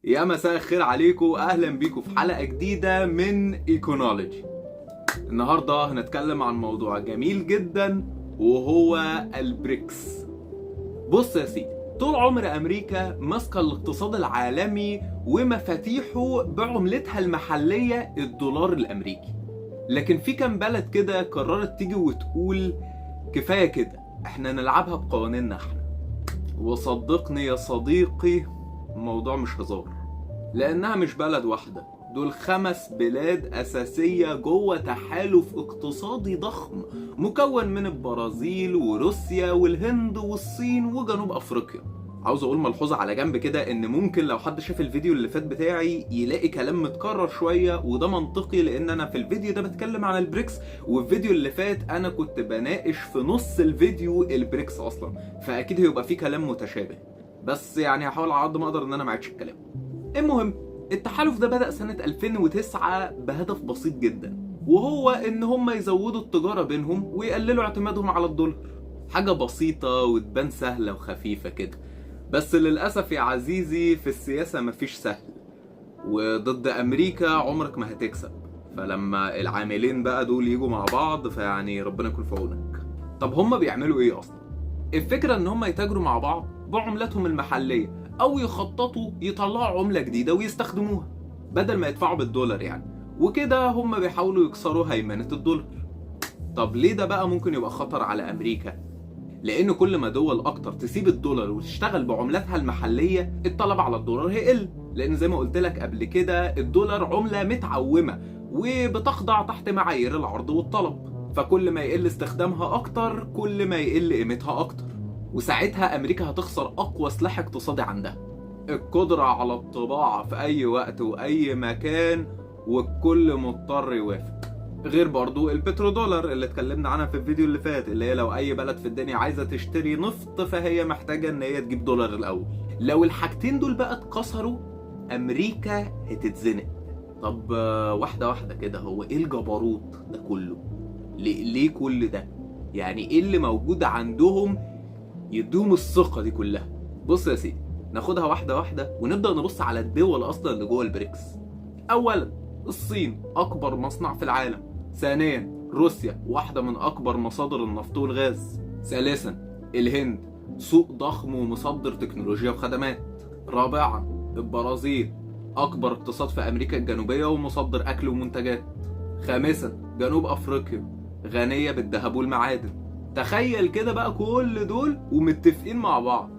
يا مساء الخير عليكم، اهلا بيكم في حلقة جديدة من ايكونولوجي. النهاردة هنتكلم عن موضوع جميل جدا وهو البريكس. بص يا سيدي، طول عمر امريكا ماسكة الاقتصاد العالمي ومفاتيحه بعملتها المحلية الدولار الامريكي، لكن في كام بلد كده قررت تيجي وتقول كفاية كده، احنا نلعبها بقوانيننا احنا. وصدقني يا صديقي الموضوع مش هزار، لأنها مش بلد واحدة، دول 5 بلاد أساسية جوه تحالف اقتصادي ضخم مكون من البرازيل وروسيا والهند والصين وجنوب أفريقيا. عاوز أقول ملحوظة على جنب كده، إن ممكن لو حد شاف الفيديو اللي فات بتاعي يلاقي كلام متكرر شوية، وده منطقي لأن أنا في الفيديو ده بتكلم عن البريكس، والفيديو اللي فات أنا كنت بناقش في نص الفيديو البريكس أصلا، فأكيد هيبقى فيه كلام متشابه، بس يعني هحاول على قد ما أقدر إن أنا ما اعيدش الكلام. المهم، التحالف ده بدأ سنة 2009 بهدف بسيط جدا، وهو إن هم يزودوا التجارة بينهم ويقللوا اعتمادهم على الدولار. حاجة بسيطة وتبان سهلة وخفيفة كده، بس للأسف يا عزيزي في السياسة مفيش سهل، وضد أمريكا عمرك ما هتكسب. فلما العاملين بقى دول يجوا مع بعض فيعني ربنا يكون في عونك. طب هم بيعملوا ايه أصلا؟ الفكرة إن هم يتاجروا مع بعض بعملاتهم المحلية، أو يخططوا يطلعوا عملة جديدة ويستخدموها بدل ما يدفعوا بالدولار يعني، وكده هم بيحاولوا يكسروا هيمنة الدولار. طب ليه ده بقى ممكن يبقى خطر على أمريكا؟ لأن كل ما دول أكتر تسيب الدولار وتشتغل بعملاتها المحلية، الطلب على الدولار هيقل، لأن زي ما قلت لك قبل كده الدولار عملة متعومة وبتخضع تحت معايير العرض والطلب، فكل ما يقل استخدامها أكتر كل ما يقل قيمتها أكتر، وساعتها أمريكا هتخسر أقوى سلاح اقتصادي عندها، القدرة على الطباعة في أي وقت وأي مكان، والكل مضطر يوافق. غير برضو البترودولار اللي اتكلمنا عنها في الفيديو اللي فات، اللي هي لو أي بلد في الدنيا عايزة تشتري نفط فهي محتاجة إن هي تجيب دولار الأول. لو الحاجتين دول بقى اتكسروا أمريكا هتتزنق. طب واحدة واحدة كده، هو إيه الجبروت ده كله؟ ليه كل ده؟ يعني إيه اللي موجود عندهم يدوم الثقة دي كلها؟ بص يا سيدي، ناخدها واحدة واحدة ونبدأ نبص على الدول أصلا اللي جوه البريكس. أولا الصين، أكبر مصنع في العالم. ثانيا روسيا، واحدة من أكبر مصادر النفط والغاز. ثالثا الهند، سوق ضخم ومصدر تكنولوجيا وخدمات. رابعا البرازيل، أكبر اقتصاد في أمريكا الجنوبية ومصدر أكل ومنتجات. خامسا جنوب أفريقيا، غنية بالذهب والمعادن. تخيل كده بقى كل دول ومتفقين مع بعض،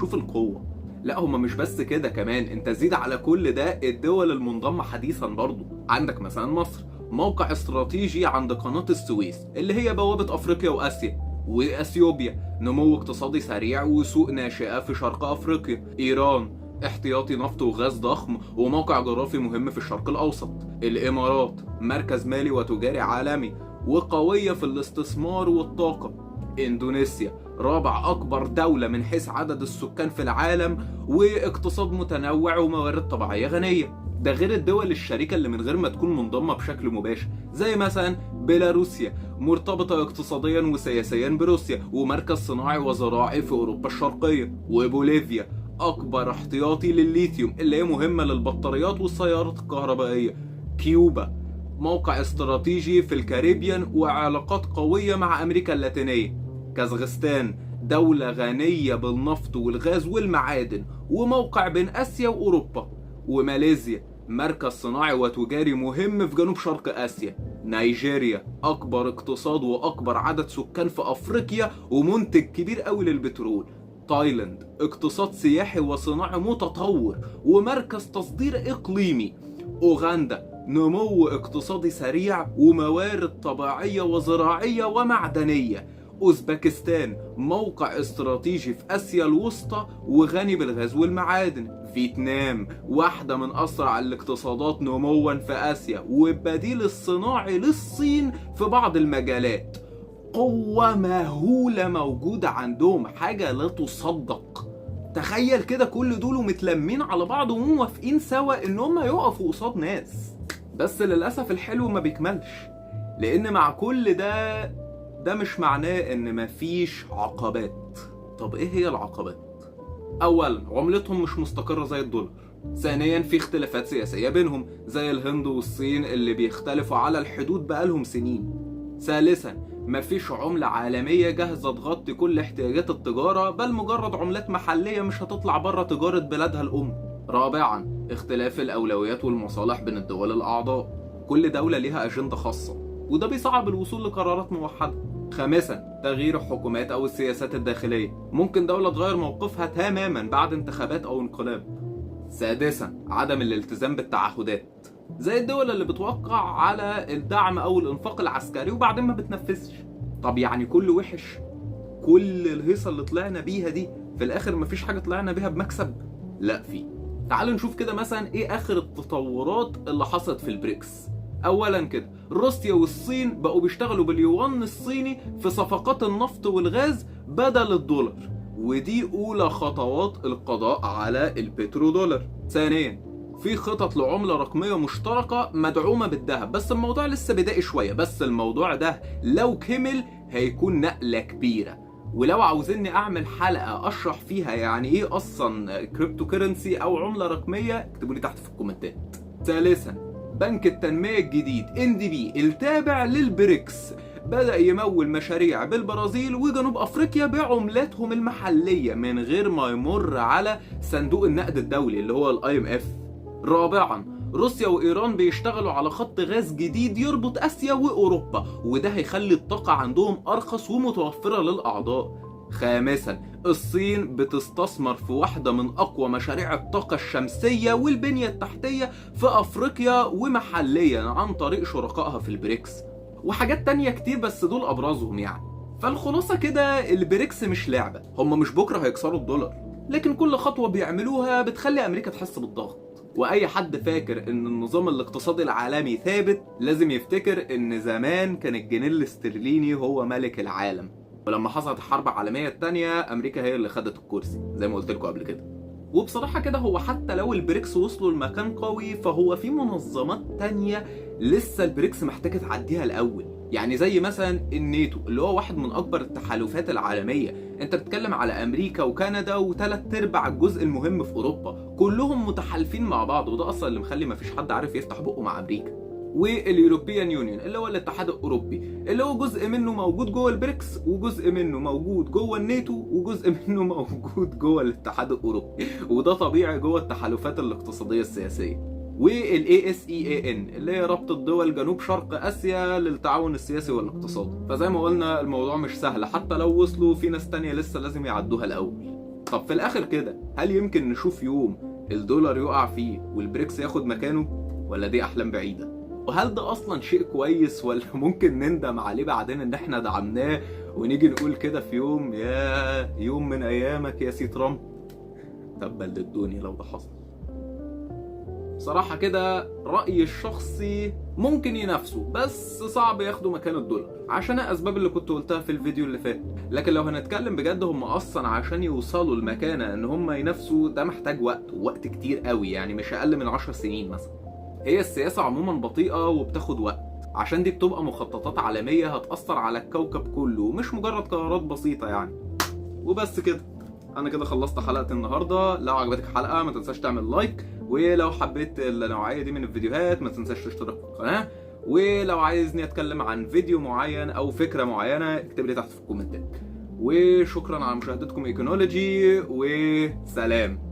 شوف القوة. لا هما مش بس كده، كمان انت زيد على كل ده الدول المنضمة حديثا برضو. عندك مثلا مصر، موقع استراتيجي عند قناة السويس اللي هي بوابة أفريقيا وآسيا، وأثيوبيا نمو اقتصادي سريع وسوق ناشئة في شرق أفريقيا. إيران احتياطي نفط وغاز ضخم وموقع جغرافي مهم في الشرق الأوسط. الإمارات مركز مالي وتجاري عالمي وقوية في الاستثمار والطاقة. إندونيسيا رابع أكبر دولة من حيث عدد السكان في العالم واقتصاد متنوع وموارد طبيعية غنية. ده غير الدول الشريكة اللي من غير ما تكون منضمة بشكل مباشر، زي مثلا بيلاروسيا مرتبطة اقتصاديا وسياسيا بروسيا ومركز صناعي وزراعي في أوروبا الشرقية. وبوليفيا أكبر احتياطي للليثيوم اللي هي مهمة للبطاريات والسيارات الكهربائية. كيوبا موقع استراتيجي في الكاريبيان وعلاقات قوية مع أمريكا اللاتينية. كازاخستان دولة غنية بالنفط والغاز والمعادن وموقع بين آسيا وأوروبا. وماليزيا مركز صناعي وتجاري مهم في جنوب شرق آسيا. نيجيريا أكبر اقتصاد وأكبر عدد سكان في أفريقيا ومنتج كبير قوي للبترول. تايلاند اقتصاد سياحي وصناعي متطور ومركز تصدير إقليمي. أوغندا نمو اقتصادي سريع وموارد طبيعية وزراعية ومعدنية. أوزبكستان موقع استراتيجي في آسيا الوسطى وغني بالغاز والمعادن. فيتنام واحدة من أسرع الاقتصادات نموا في آسيا والبديل الصناعي للصين في بعض المجالات. قوة مهولة موجودة عندهم، حاجة لا تصدق. تخيل كده كل دول متلمين على بعض وموافقين سوا ان هم يقفوا قصاد ناس. بس للأسف الحلو ما بيكملش، لأن مع كل ده مش معناه ان مفيش عقبات. طب ايه هي العقبات؟ اولا عملتهم مش مستقرة زي الدولار. ثانيا، في اختلافات سياسية بينهم زي الهند والصين اللي بيختلفوا على الحدود بقالهم سنين. ثالثا، مفيش عملة عالمية جاهزة تغطي كل احتياجات التجارة، بل مجرد عملات محلية مش هتطلع بره تجارة بلادها الأم. رابعا، اختلاف الأولويات والمصالح بين الدول الأعضاء، كل دولة ليها أجندة خاصة وده بيصعب الوصول لقرارات موحدة. خامسا، تغيير الحكومات أو السياسات الداخلية، ممكن دولة تغير موقفها تماما بعد انتخابات أو انقلاب. سادسا، عدم الالتزام بالتعهدات، زي الدول اللي بتوقع على الدعم او الانفاق العسكري وبعدين ما بتنفذش. طب يعني كله وحش؟ كل الهيصه اللي طلعنا بيها دي في الاخر مفيش حاجة طلعنا بيها بمكسب؟ لا في. تعالوا نشوف كده مثلا ايه اخر التطورات اللي حصلت في البريكس. اولا كده، روسيا والصين بقوا بيشتغلوا باليوان الصيني في صفقات النفط والغاز بدل الدولار، ودي اولى خطوات القضاء على البترودولار. ثانيا، في خطط لعملة رقمية مشتركة مدعومة بالذهب، بس الموضوع لسه بدائي شوية، بس الموضوع ده لو كمل هيكون نقلة كبيرة. ولو عاوزيني اعمل حلقة اشرح فيها يعني ايه اصلا cryptocurrency او عملة رقمية، اكتبوا لي تحت في الكومنتات. ثالثا، بنك التنمية الجديد NDB التابع للبريكس بدأ يمول مشاريع بالبرازيل وجنوب افريقيا بعملاتهم المحلية من غير ما يمر على صندوق النقد الدولي اللي هو ال IMF. رابعا، روسيا وايران بيشتغلوا على خط غاز جديد يربط اسيا واوروبا، وده هيخلي الطاقة عندهم ارخص ومتوفرة للاعضاء. خامسا، الصين بتستثمر في واحدة من أقوى مشاريع الطاقة الشمسية والبنية التحتية في أفريقيا ومحليا عن طريق شركائها في البريكس، وحاجات تانية كتير بس دول أبرزهم يعني. فالخلاصة كده، البريكس مش لعبة، هم مش بكرة هيكسروا الدولار، لكن كل خطوة بيعملوها بتخلي أمريكا تحس بالضغط. وأي حد فاكر إن النظام الاقتصادي العالمي ثابت لازم يفتكر إن زمان كان الجنيه الاسترليني هو ملك العالم، ولما حصلت الحرب العالمية التانية أمريكا هي اللي خدت الكرسي زي ما قلت لكم قبل كده. وبصراحة كده، هو حتى لو البريكس وصلوا لمكان قوي، فهو في منظمات تانية لسه البريكس محتاجة تعديها الأول، يعني زي مثلا الناتو اللي هو واحد من أكبر التحالفات العالمية. انت بتتكلم على أمريكا وكندا وثلاث ارباع الجزء المهم في أوروبا كلهم متحالفين مع بعض، وده أصلا اللي مخلي مفيش حد عارف يفتح بقه مع أمريكا. وال European Union اللي هو الاتحاد الاوروبي، اللي هو جزء منه موجود جوه البريكس، وجزء منه موجود جوه الناتو، وجزء منه موجود جوه الاتحاد الاوروبي، وده طبيعي جوه التحالفات الاقتصادية السياسية. وال ASEAN اللي هي رابطه دول جنوب شرق اسيا للتعاون السياسي والاقتصادي. فزي ما قلنا الموضوع مش سهل، حتى لو وصلوا في ناس تانية لسه لازم يعدوها الاول. طب في الاخر كده، هل يمكن نشوف يوم الدولار يقع فيه والبريكس ياخد مكانه، ولا دي احلام بعيدة؟ وهل ده اصلا شيء كويس، ولا ممكن نندم عليه بعدين ان احنا دعمناه ونيجي نقول كده في يوم، يا يوم من ايامك يا سي ترامب؟ تبا للدنيا لو ده حصل. بصراحة كده رأيي الشخصي ممكن ينافسوا، بس صعب ياخدوا مكان الدولار عشان الأسباب اللي كنت قلتها في الفيديو اللي فات. لكن لو هنتكلم بجد، هم أصلا عشان يوصلوا لمكانة إن هم ينافسوا ده محتاج وقت، ووقت كتير قوي، يعني مش أقل من 10 سنين مثلا. هي السياسة عموما بطيئة وبتاخد وقت، عشان دي بتبقى مخططات عالمية هتأثر على الكوكب كله، مش مجرد قرارات بسيطة يعني. وبس كده، انا كده خلصت حلقة النهاردة. لو عجبتك الحلقة ما تنساش تعمل like، ولو حبيت النوعية دي من الفيديوهات ما تنساش تشترك في القناة، ولو عايزني اتكلم عن فيديو معين او فكرة معينة اكتب لي تحت في الكومنتات. وشكرا على مشاهدتكم ايكونولوجي، وسلام.